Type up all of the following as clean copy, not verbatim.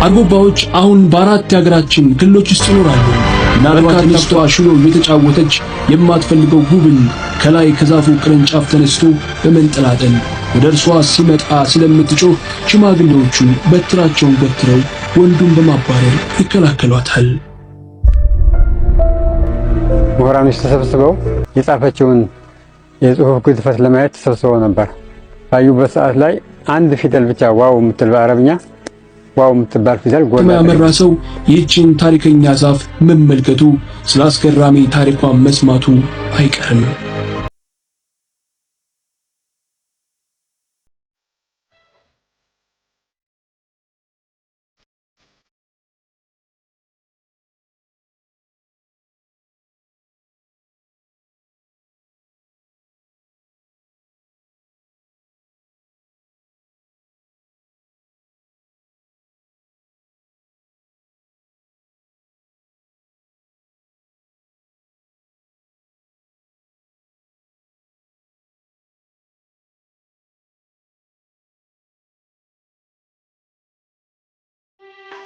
አርጎባዎች አሁን በአራት የሀገራችን ክልሎች ውስጥ ይኖራሉ። ምናልባት ሚስቷ ሽሎ እየተጫወተች የማትፈልገው ጉብል ከላይ ከዛፉ ቅርንጫፍ ተነስቶ በመንጠላጠል ወደ እርሷ ሲመጣ ስለምትጮህ ሽማግሌዎቹ በትራቸውን ገትረው ወንዱን በማባረር ይከላከሏታል። ምሁራኖች ተሰብስበው የጻፈችውን የጽሁፍ ግድፈት ለማየት ተሰብስበው ነበር። ባዩበት ሰዓት ላይ አንድ ፊደል ብቻ ዋው የምትል፣ በአረብኛ ዋው የምትባል ፊደል ጎላ። ያመራ ሰው ይህችን ታሪከኛ ዛፍ መመልከቱ፣ ስለ አስገራሚ ታሪኳን መስማቱ አይቀርም።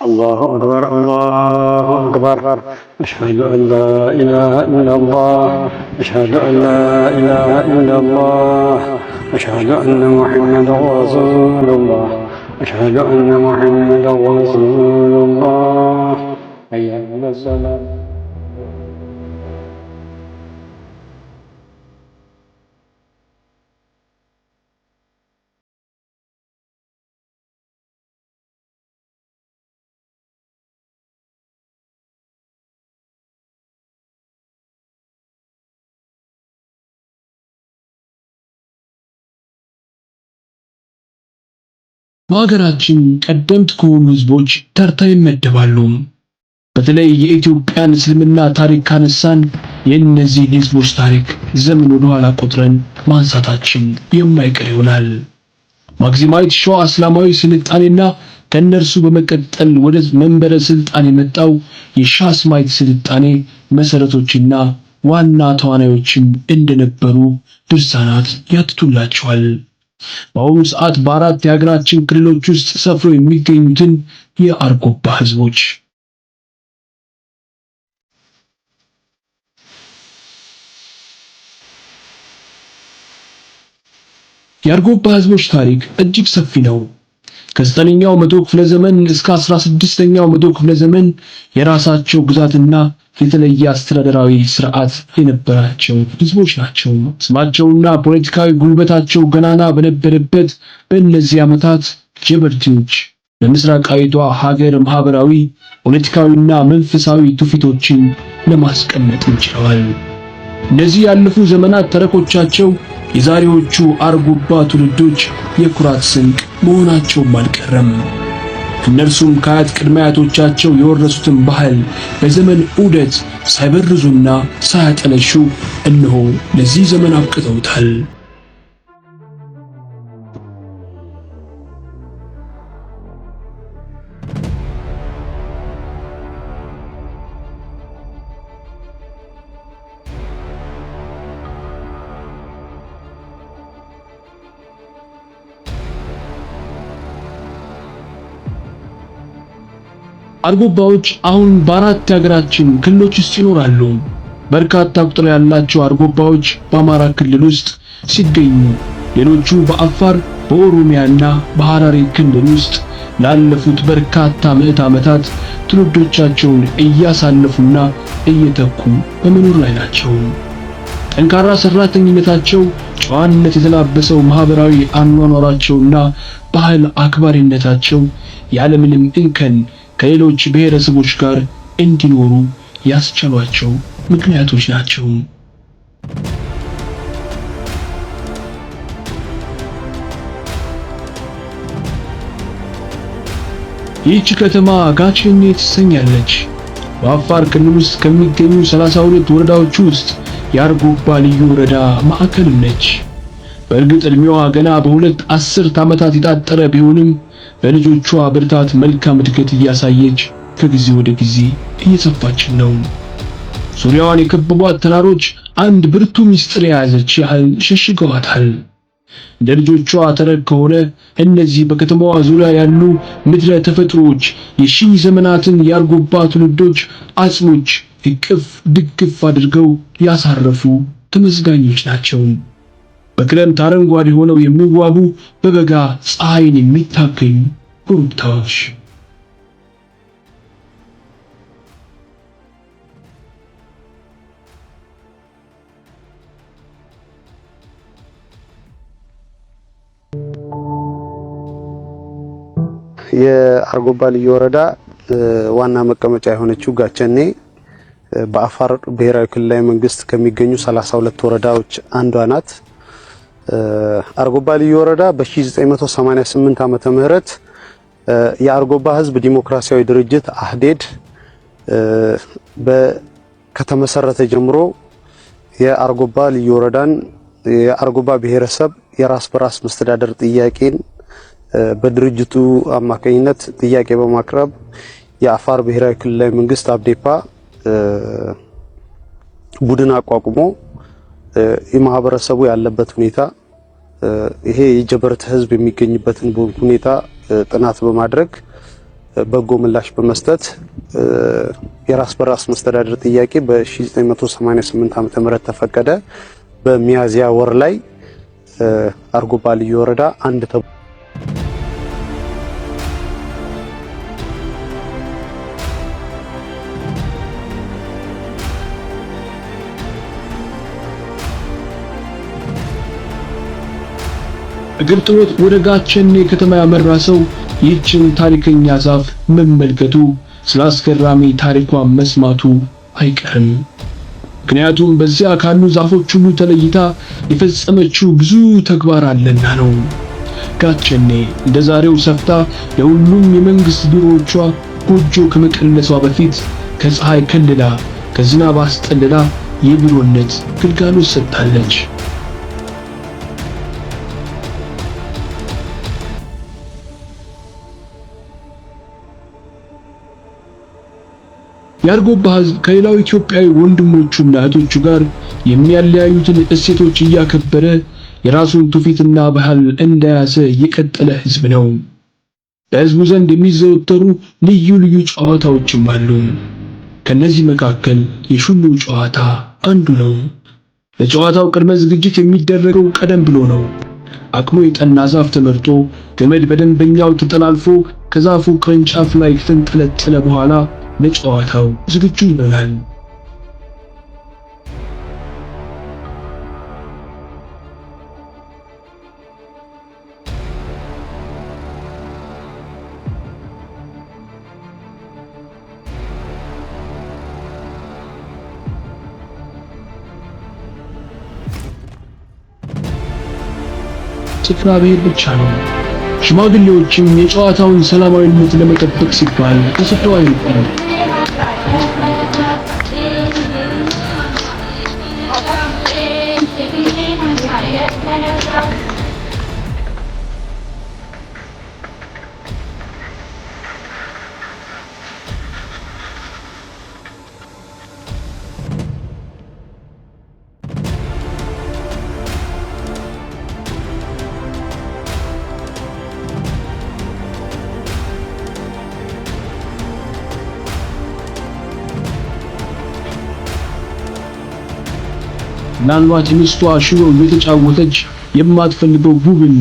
الله أكبر، الله أكبر، أشهد أن لا إله إلا الله، أشهد أن لا إله إلا الله، أشهد أن محمدا رسول الله، أشهد أن محمدا رسول الله، حي على الصلاة. በሀገራችን ቀደምት ከሆኑ ህዝቦች ተርታ ይመደባሉ። በተለይ የኢትዮጵያን እስልምና ታሪክ ካነሳን የእነዚህን ህዝቦች ታሪክ ዘመን ወደ ኋላ ቆጥረን ማንሳታችን የማይቀር ይሆናል። ማክሲማዊት ሸዋ እስላማዊ ስልጣኔና ከእነርሱ በመቀጠል ወደ መንበረ ስልጣን የመጣው የሻስማይት ስልጣኔ መሰረቶችና ዋና ተዋናዮችም እንደነበሩ ድርሳናት ያትቱላቸዋል። በአሁኑ ሰዓት በአራት የሀገራችን ክልሎች ውስጥ ሰፍረው የሚገኙትን የአርጎባ ህዝቦች የአርጎባ ህዝቦች ታሪክ እጅግ ሰፊ ነው። ከዘጠነኛው መቶ ክፍለ ዘመን እስከ 16ኛው መቶ ክፍለ ዘመን የራሳቸው ግዛትና የተለየ አስተዳደራዊ ስርዓት የነበራቸው ህዝቦች ናቸው። ስማቸውና ፖለቲካዊ ጉልበታቸው ገናና በነበረበት በእነዚህ ዓመታት ጀበርቲዎች በምስራቃዊቷ ሀገር ማህበራዊ፣ ፖለቲካዊና መንፈሳዊ ትውፊቶችን ለማስቀመጥ ችለዋል። እነዚህ ያለፉ ዘመናት ተረኮቻቸው የዛሬዎቹ አርጎባ ትውልዶች የኩራት ስንቅ መሆናቸውም አልቀረም። እነርሱም ከአያት ቅድመ አያቶቻቸው የወረሱትን ባህል በዘመን ዑደት ሳይበርዙና ሳያጠለሹ እነሆ ለዚህ ዘመን አብቅተውታል። አርጎባዎች አሁን በአራት የሀገራችን ክልሎች ውስጥ ይኖራሉ። በርካታ ቁጥር ያላቸው አርጎባዎች በአማራ ክልል ውስጥ ሲገኙ ሌሎቹ በአፋር፣ በኦሮሚያና በሐራሪ ክልል ውስጥ ላለፉት በርካታ ምዕት ዓመታት ትውልዶቻቸውን እያሳለፉና እየተኩ በመኖር ላይ ናቸው። ጠንካራ ሰራተኝነታቸው፣ ጨዋነት የተላበሰው ማህበራዊ አኗኗራቸውና ባህል አክባሪነታቸው ያለምንም እንከን ከሌሎች ብሔረሰቦች ጋር እንዲኖሩ ያስቻሏቸው ምክንያቶች ናቸው። ይህች ከተማ ጋቸኔ ትሰኛለች። በአፋር ክልል ውስጥ ከሚገኙ 32 ወረዳዎች ውስጥ የአርጎባ ልዩ ወረዳ ማዕከልም ነች። በእርግጥ ዕድሜዋ ገና በሁለት አስርት ዓመታት የጣጠረ ቢሆንም በልጆቿ ብርታት መልካም እድገት እያሳየች ከጊዜ ወደ ጊዜ እየሰፋችን ነው። ዙሪያዋን የከበቧት ተራሮች አንድ ብርቱ ምስጢር የያዘች ያህል ሸሽገዋታል። እንደ ልጆቿ ተረክ ከሆነ እነዚህ በከተማዋ ዙሪያ ያሉ ምድረ ተፈጥሮዎች የሺህ ዘመናትን የአርጎባ ትውልዶች አጽሞች እቅፍ ድግፍ አድርገው ያሳረፉ ተመዝጋኞች ናቸው። በክረምት አረንጓዴ ሆነው የሚዋቡ፣ በበጋ ፀሐይን የሚታገኙ ኮረብታዎች። የአርጎባ ልዩ ወረዳ ዋና መቀመጫ የሆነችው ጋቸኔ በአፋር ብሔራዊ ክልላዊ መንግስት ከሚገኙ 32 ወረዳዎች አንዷ ናት። አርጎባ ልዩ ወረዳ በ1988 ዓመተ ምህረት የአርጎባ ህዝብ ዲሞክራሲያዊ ድርጅት አህዴድ ከተመሰረተ ጀምሮ የአርጎባ ልዩ ወረዳን የአርጎባ ብሔረሰብ የራስ በራስ መስተዳደር ጥያቄን በድርጅቱ አማካኝነት ጥያቄ በማቅረብ የአፋር ብሔራዊ ክልላዊ መንግስት አብዴፓ ቡድን አቋቁሞ የማህበረሰቡ ያለበት ሁኔታ፣ ይሄ የጀበርት ህዝብ የሚገኝበትን ሁኔታ ጥናት በማድረግ በጎ ምላሽ በመስጠት የራስ በራስ መስተዳደር ጥያቄ በ1988 ዓ.ም ተፈቀደ። በሚያዚያ ወር ላይ አርጎባ ልዩ ወረዳ አንድ እግር ጥሎት ወደ ጋቸኔ ከተማ ያመራ ሰው ይህችን ታሪከኛ ዛፍ መመልከቱ፣ ስለ አስገራሚ ታሪኳ መስማቱ አይቀርም። ምክንያቱም በዚያ ካሉ ዛፎች ሁሉ ተለይታ የፈጸመችው ብዙ ተግባር አለና ነው። ጋቸኔ እንደ ዛሬው ሰፍታ ለሁሉም የመንግስት ቢሮዎቿ ጎጆ ከመቀለሷ በፊት ከፀሐይ ከልላ፣ ከዝናብ አስጠልላ የቢሮነት ግልጋሎት ሰጥታለች። የአርጎባ ሕዝብ ከሌላው ኢትዮጵያዊ ወንድሞቹና እህቶቹ ጋር የሚያለያዩትን እሴቶች እያከበረ የራሱን ትውፊትና ባህል እንደያዘ የቀጠለ ሕዝብ ነው። በሕዝቡ ዘንድ የሚዘወተሩ ልዩ ልዩ ጨዋታዎችም አሉ። ከነዚህ መካከል የሹሉ ጨዋታ አንዱ ነው። ለጨዋታው ቅድመ ዝግጅት የሚደረገው ቀደም ብሎ ነው። አቅሙ የጠና ዛፍ ተመርጦ ገመድ በደንበኛው ተጠላልፎ ከዛፉ ቅርንጫፍ ላይ ከተንጠለጠለ በኋላ ለጨዋታው ዝግጁ ይሆናል። ስፍራ ብሄር ብቻ ነው። ሽማግሌዎችም የጨዋታውን ሰላማዊነት ለመጠበቅ ሲባል ከስፍራው አይርቁም። ምናልባት ሚስቷ ሽሮ እየተጫወተች የማትፈልገው ጉብል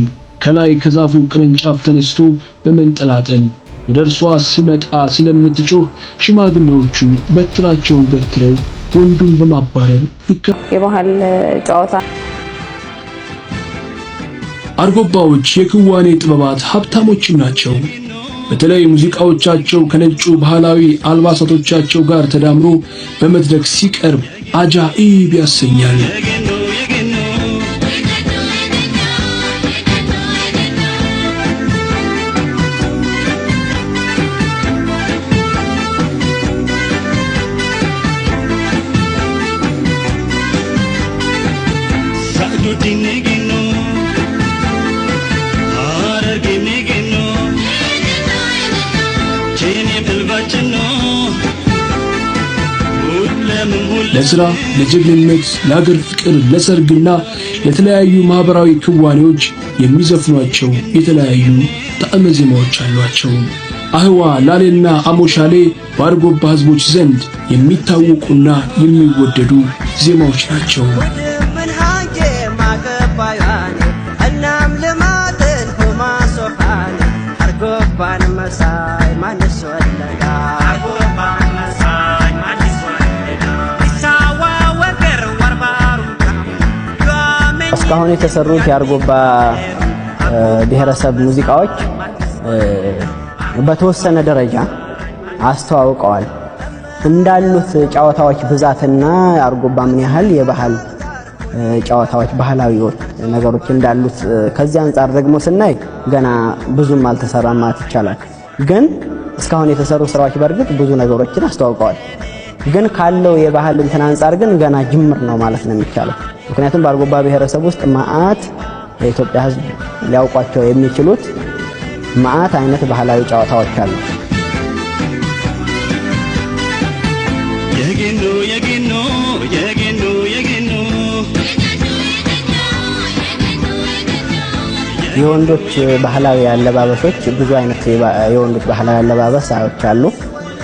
ከላይ ከዛፉ ቅርንጫፍ ተነስቶ በመንጠላጠል ወደ እርሷ ሲመጣ ስለምትጮህ ሽማግሌዎቹ በትራቸውን ገትረው ወንዱን በማባረር የባህል ጨዋታ። አርጎባዎች የክዋኔ ጥበባት ሀብታሞችም ናቸው። በተለይ ሙዚቃዎቻቸው ከነጩ ባህላዊ አልባሳቶቻቸው ጋር ተዳምሮ በመድረክ ሲቀርብ አጃኢብ ያሰኛል። ለስራ፣ ለጀግንነት፣ ለሀገር ፍቅር፣ ለሰርግና ለተለያዩ ማህበራዊ ክዋኔዎች የሚዘፍኗቸው የተለያዩ ጣዕመ ዜማዎች አሏቸው። አህዋ፣ ላሌና አሞሻሌ በአርጎባ ህዝቦች ዘንድ የሚታወቁና የሚወደዱ ዜማዎች ናቸው። እስካሁን የተሰሩት የአርጎባ ብሔረሰብ ሙዚቃዎች በተወሰነ ደረጃ አስተዋውቀዋል። እንዳሉት ጨዋታዎች ብዛትና አርጎባ ምን ያህል የባህል ጨዋታዎች ባህላዊ ነገሮች እንዳሉት ከዚህ አንጻር ደግሞ ስናይ ገና ብዙም አልተሰራም ማለት ይቻላል። ግን እስካሁን የተሰሩ ስራዎች በእርግጥ ብዙ ነገሮችን አስተዋውቀዋል። ግን ካለው የባህል እንትን አንጻር ግን ገና ጅምር ነው ማለት ነው የሚቻለው። ምክንያቱም በአርጎባ ብሔረሰብ ውስጥ መዓት የኢትዮጵያ ሕዝብ ሊያውቋቸው የሚችሉት መዓት አይነት ባህላዊ ጨዋታዎች አሉ። የወንዶች ባህላዊ አለባበሶች ብዙ አይነት የወንዶች ባህላዊ አለባበሶች አሉ።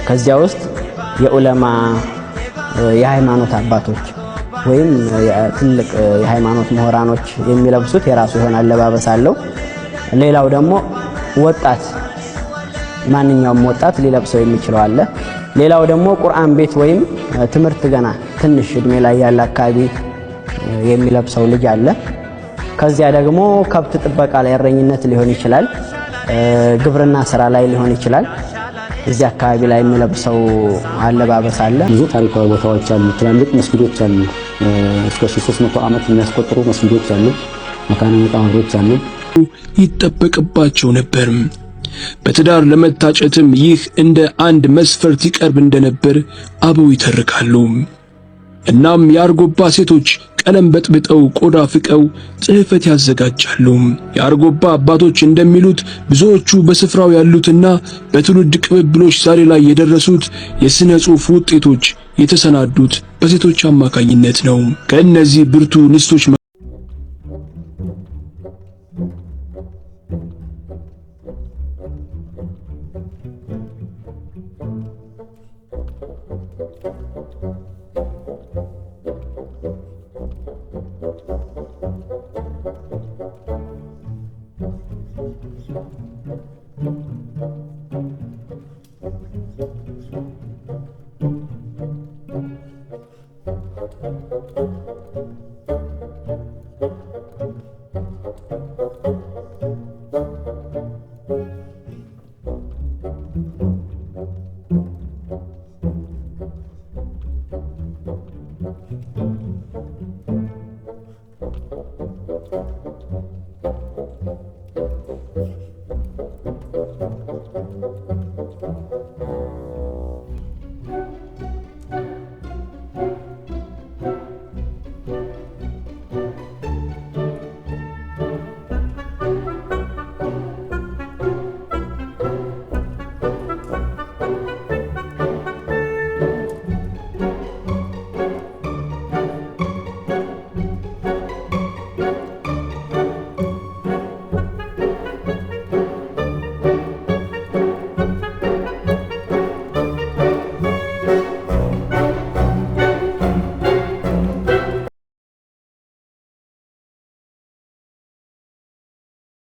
ከዚያ ውስጥ የኡለማ የሃይማኖት አባቶች ወይም ትልቅ የሃይማኖት ምሁራኖች የሚለብሱት የራሱ የሆነ አለባበስ አለው። ሌላው ደግሞ ወጣት ማንኛውም ወጣት ሊለብሰው የሚችለው አለ። ሌላው ደግሞ ቁርአን ቤት ወይም ትምህርት ገና ትንሽ እድሜ ላይ ያለ አካባቢ የሚለብሰው ልጅ አለ። ከዚያ ደግሞ ከብት ጥበቃ ላይ እረኝነት ሊሆን ይችላል፣ ግብርና ስራ ላይ ሊሆን ይችላል። እዚህ አካባቢ ላይ የሚለብሰው አለባበስ አለ። ብዙ ታሪካዊ ቦታዎች አሉ። ትላልቅ መስጊዶች አሉ። እስከ 300 ዓመት የሚያስቆጥሩ መስጊዶች አሉ። መካነ መቃብሮች አሉ። ይጠበቅባቸው ነበር። በትዳር ለመታጨትም ይህ እንደ አንድ መስፈርት ይቀርብ እንደነበር አበው ይተርካሉ። እናም የአርጎባ ሴቶች ቀለም በጥብጠው ቆዳ ፍቀው ጽሕፈት ያዘጋጃሉ። የአርጎባ አባቶች እንደሚሉት ብዙዎቹ በስፍራው ያሉትና በትውልድ ቅብብሎች ዛሬ ላይ የደረሱት የሥነ ጽሑፍ ውጤቶች የተሰናዱት በሴቶች አማካኝነት ነው። ከእነዚህ ብርቱ ንስቶች